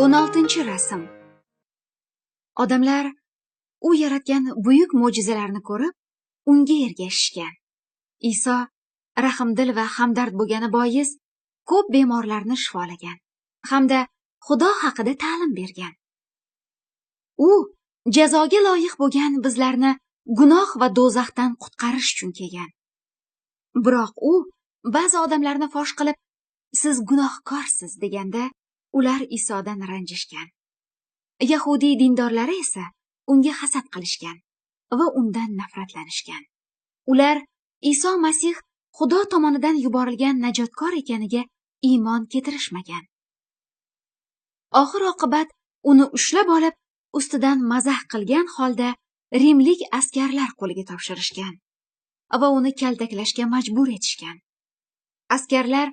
16-rasm. Odamlar u yaratgan buyuk mo'jizalarni ko'rib, unga ergashishgan. Iso rahmdil va hamdard bo'lgani bois ko'p bemorlarni shifolagan hamda Xudo haqida ta'lim bergan. U jazoga loyiq bo'lgan bizlarni gunoh va do'zaxdan qutqarish uchun kelgan. Biroq u ba'zi odamlarni fosh qilib, siz gunohkorsiz deganda ular Isodan ranjishgan. Yahudiy dindorlari esa unga hasad qilishgan va undan nafratlanishgan. Ular Iso Masih Xudo tomonidan yuborilgan najotkor ekaniga iymon keltirishmagan. Oxir oqibat uni ushlab olib, ustidan mazax qilgan holda rimlik askarlar qo'liga topshirishgan va uni kaltaklashga majbur etishgan. Askarlar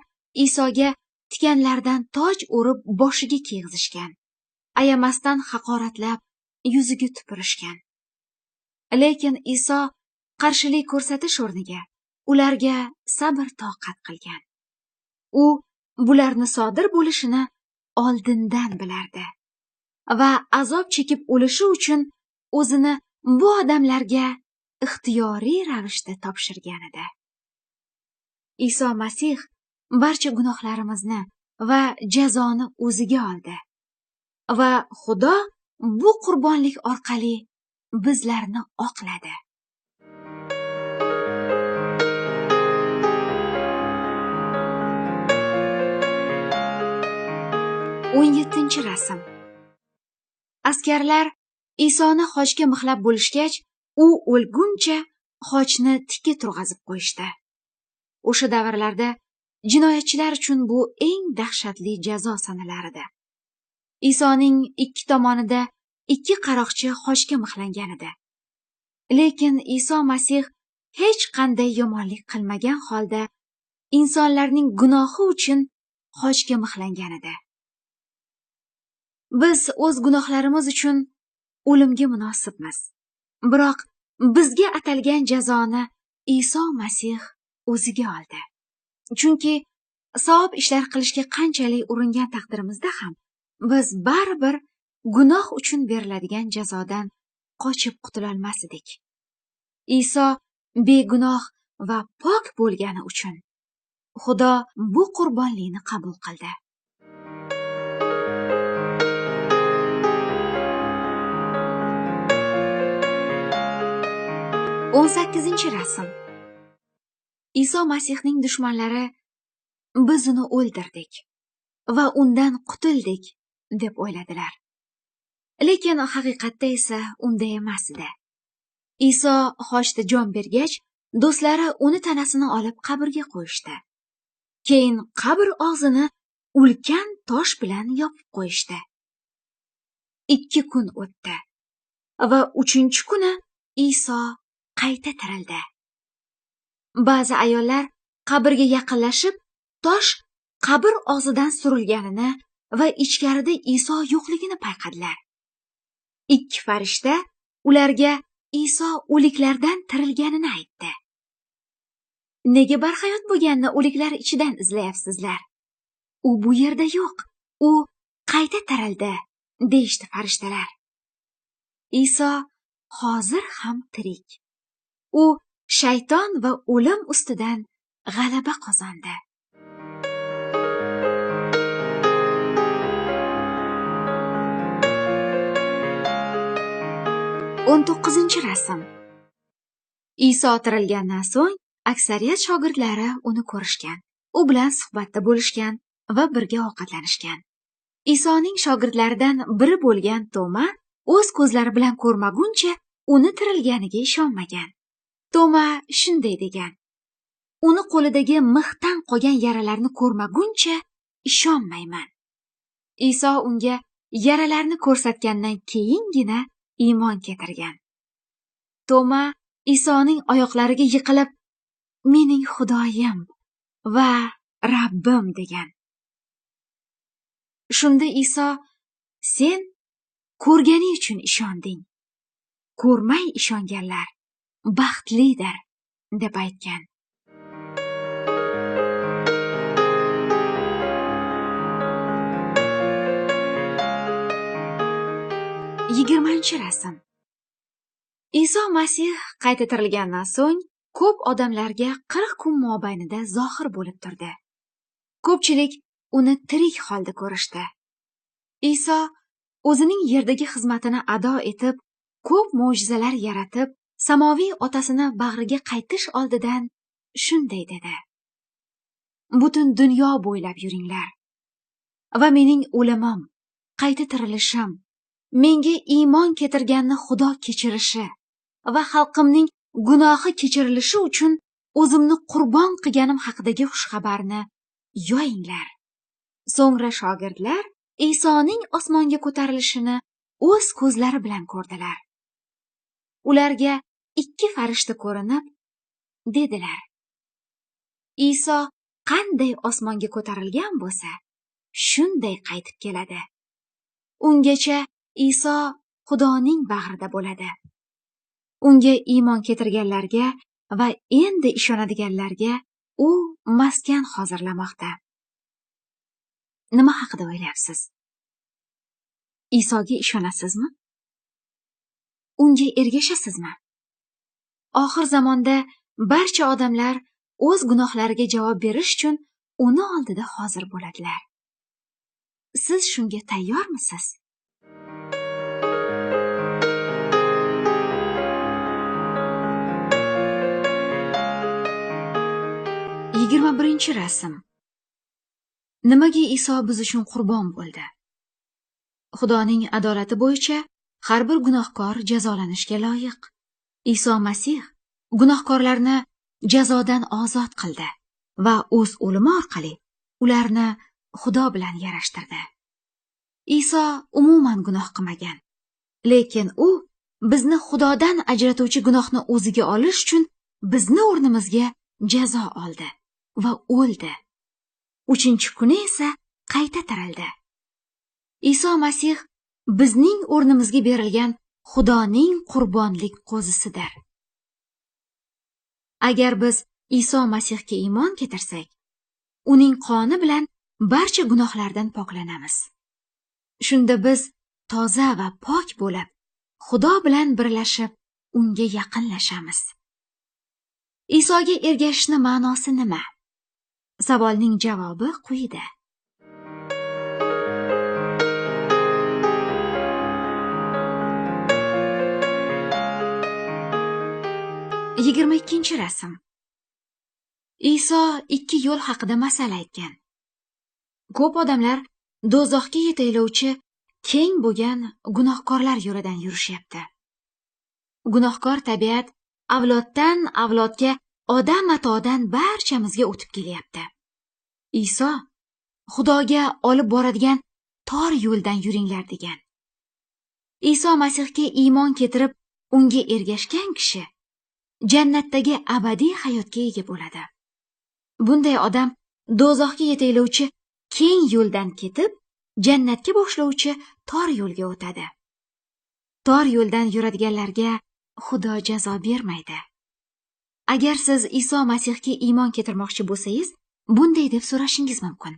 Isoga tikanlardan toj o'rib boshiga kiygizishgan, ayamasdan haqoratlab yuziga tupurishgan. Lekin Iso qarshilik ko'rsatish o'rniga ularga sabr toqat qilgan. U bularni sodir bo'lishini oldindan bilardi va azob chekib o'lishi uchun o'zini bu odamlarga ixtiyoriy ravishda topshirgan edi. Iso Masih barcha gunohlarimizni va jazoni o'ziga oldi va Xudo bu qurbonlik orqali bizlarni oqladi. 17-rasm. Askarlar Isoni xochga mixlab bo'lishgach, u o'lguncha xochni tikka turg'azib qo'yishdi. O'sha davrlarda jinoyatchilar uchun bu eng dahshatli jazo sanalar edi. Isoning ikki tomonida ikki qaroqchi xochga mixlangan edi. Lekin Iso Masih hech qanday yomonlik qilmagan holda insonlarning gunohi uchun xochga mixlangan edi. Biz o'z gunohlarimiz uchun o'limga munosibmiz. Biroq bizga atalgan jazoni Iso Masih o'ziga oldi. Chunki savob ishlar qilishga qanchalik uringan taqdirimizda ham biz baribir gunoh uchun beriladigan jazodan qochib qutulolmas edik. Iso begunoh va pok bo'lgani uchun Xudo bu qurbonlikni qabul qildi. 18-rasm. Iso Masihning dushmanlari biz uni o'ldirdik va undan qutuldik deb o'yladilar. Lekin haqiqatda esa unday emas edi. Iso xochda jon bergach, do'stlari uni tanasini olib qabrga qo'yishdi. Keyin qabr og'zini ulkan tosh bilan yopib qo'yishdi. 2 kun o'tdi va 3-kuni Iso qayta tirildi. Ba'zi ayollar qabrga yaqinlashib, tosh qabr og'zidan surilganini va ichkarida Iso yo'qligini payqadilar. 2 farishta ularga Iso o'liklardan tirilganini aytdi. Nega barhayot bo'lganini o'liklar ichidan izlayapsizlar? U bu yerda yo'q, u qayta tirildi, deyishdi farishtalar. Iso hozir ham tirik. U shayton va o'lim ustidan g'alaba qozondi. 19-rasm. Iso tirilgandan so'ng aksariyat shogirdlari uni ko'rishgan, u bilan suhbatda bo'lishgan va birga ovqatlanishgan. Isoning shogirdlaridan biri bo'lgan Toma o'z ko'zlari bilan ko'rmaguncha uni tirilganiga ishonmagan. Toma shunday degan: "Uni qo'lidagi mixdan qolgan yaralarni ko'rmaguncha ishonmayman." Iso unga yaralarni ko'rsatgandan keyingina iymon keltirgan. Toma Isoning oyoqlariga yiqilib, "Mening Xudoyim va Rabbim" degan. Shunda Iso: "Sen ko'rganing uchun ishonding. Ko'rmay ishonganlar baxtlidir" deb aytgan. 20-rasm. Iso Masih qayta tirilgandan so'ng ko'p odamlarga 40 kun mobaynida zohir bo'lib turdi. Ko'pchilik uni tirik holda ko'rishdi. Iso o'zining yerdagi xizmatini ado etib, ko'p mo'jizalar yaratib, samoviy otasini bag'riga qaytish oldidan shunday dedi: Butun dunyo bo'ylab yuringlar va mening o'limim, qayta tirilishim, menga iymon keltirganni Xudo kechirishi va xalqimning gunohi kechirilishi uchun o'zimni qurbon qilganim haqidagi xushxabarni yoyinglar. So'ngra shogirdlar Isoning osmonga ko'tarilishini o'z ko'zlari bilan ko'rdilar. Ularga 2 farishta ko'rinib, dedilar: Iso qanday osmonga ko'tarilgan bo'lsa, shunday qaytib keladi. Ungacha Iso Xudoning bag'rida bo'ladi. Unga iymon keltirganlarga va endi ishonadiganlarga u maskan hozirlamoqda. Nima haqida o'ylayapsiz? Isoga ishonasizmi? Unga ergashasizmi? Oxir zamonda barcha odamlar o'z gunohlariga javob berish uchun uni oldida hozir bo'ladilar. Siz shunga tayyormisiz? 21-rasm. Nimaga Iso biz uchun qurbon bo'ldi? Xudoning adolati bo'yicha har bir gunohkor jazolanishga loyiq. Iso Masih gunohkorlarni jazodan ozod qildi va o'z o'limi orqali ularni Xudo bilan yarashtirdi. Iso umuman gunoh qilmagan, lekin u bizni Xudodan ajratuvchi gunohni o'ziga olish uchun bizni o'rnimizga jazo oldi va o'ldi. 3-kuni esa qayta tirildi. Iso Masih bizning o'rnimizga berilgan Xudoning qurbonlik qo'zisidir. Agar biz Iso Masihga iymon keltirsak, uning qoni bilan barcha gunohlardan poklanamiz. Shunda biz toza va pok bo'lib, Xudo bilan birlashib, unga yaqinlashamiz. Isoga ergashishning ma'nosi nima? Savolning javobi quyida. 22-rasm. Iso 2 yo'l haqida masal aytgan. Ko'p odamlar do'zaxga yetaklovchi keng bo'lgan gunohkorlar yo'lidan yurishyapti. Gunohkor tabiat avloddan avlodga, odam atodan barchamizga o'tib kelyapti. Iso Xudoga olib boradigan tor yo'ldan yuringlar degan. Iso Masihga iymon keltirib, unga ergashgan kishi jannatdagi abadiy hayotga ega bo'ladi. Bunday odam do'zaxga yetaklovchi keng yo'ldan ketib, jannatga boshlovchi tor yo'lga o'tadi. Tor yo'ldan yuradiganlarga Xudo jazo bermaydi. Agar siz Iso Masihga iymon keltirmoqchi bo'lsangiz, bunday deb so'rashingiz mumkin: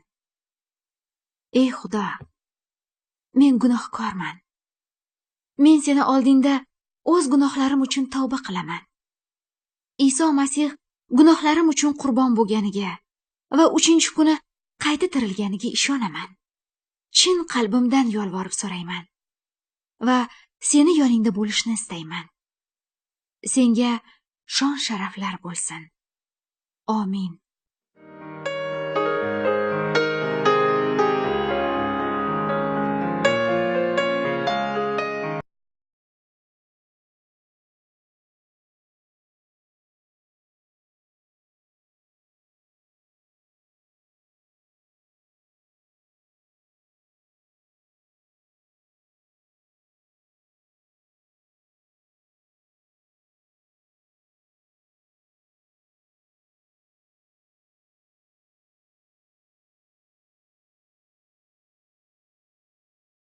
Ey Xudo, men gunohkorman. Men seni oldingda o'z gunohlarim uchun tavba qilaman. Iso Masih gunohlarim uchun qurbon bo'lganiga va 3-kuni qayta tirilganiga ishonaman. Chin qalbimdan yolvorib so'rayman va seni yoningda bo'lishni istayman. Senga shon sharaflar bo'lsin. Amin.